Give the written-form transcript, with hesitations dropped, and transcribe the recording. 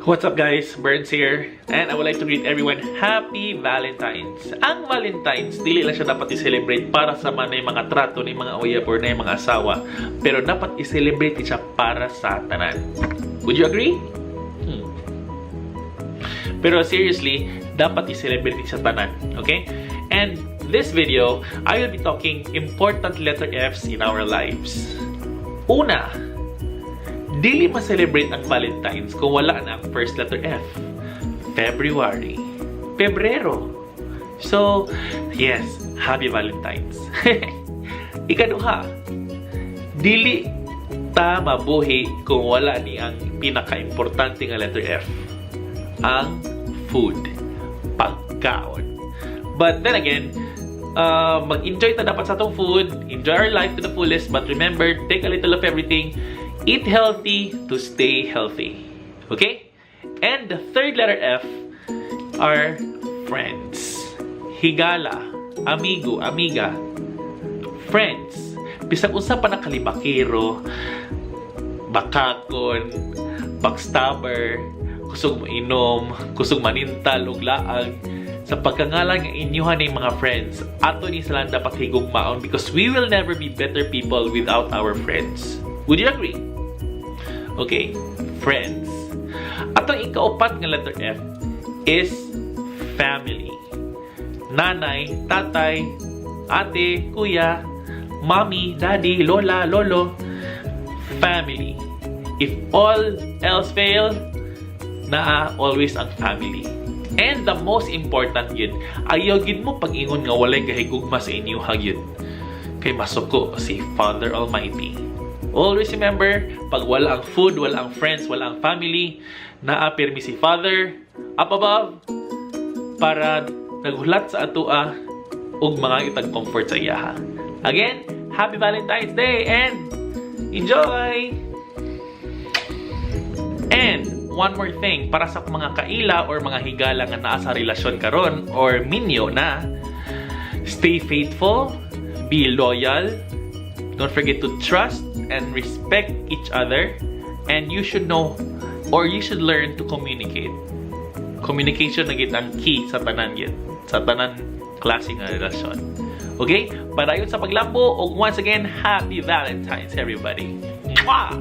What's up, guys? Burns here. And I would like to greet everyone, Happy Valentine's! Ang Valentine's, dili lang siya dapat i-celebrate para sa mga mga trato ni mga uyab or na mga asawa. Pero dapat i-celebrate siya para sa tanan. Would you agree? Pero seriously, dapat i-celebrate sa tanan. Okay? And this video, I will be talking important letter Fs in our lives. Una, dili ma-celebrate ang Valentine's kung wala na ang first letter F. February. Pebrero. So, yes, Happy Valentine's. Ikaduha, dili ta mabuhi kung wala ni ang pinaka-importante nga letter F. Ang food. Pagkaon. But then again, mag-enjoy ta dapat sa atong food, enjoy our life to the fullest, but remember, take a little of everything, eat healthy to stay healthy. Okay? And the third letter F are friends. Higala, amigo, amiga, friends. Bisag unsa pa na kalibakero, bakakon, backstabber, kusog mo inom, kusog manintal og laag, sa pagkangalan nga inyuhan ng mga friends, ato ni sila dapat higugmaon because we will never be better people without our friends. Would you agree? Okay, friends. Atong ikaupat nga letter F is family. Nanay, tatay, ate, kuya, mommy, daddy, lola, lolo, family. If all else fail, naa always ang family. And the most important yun, ayaw gyud mo pag-ingon nga walay gahigugma sa inyo gyud. Kay masuko si Father Almighty. Always remember, pag wala ang food, wala ang friends, wala ang family, naa pirmi si Father up above para naghulat sa atoa ug mga itag comfort sa iyaha. Again, Happy Valentine's Day and enjoy! And one more thing, para sa mga kaila or mga higala nga naa sa relasyon karon or minyo na, stay faithful, be loyal, don't forget to trust and respect each other, and you should know or you should learn to communicate. Communication na gyud ang key sa tanan gyud, sa tanan klase nga relasyon. Okay? Padayon sa paglambo ug once again, Happy Valentine's, everybody. Mwah!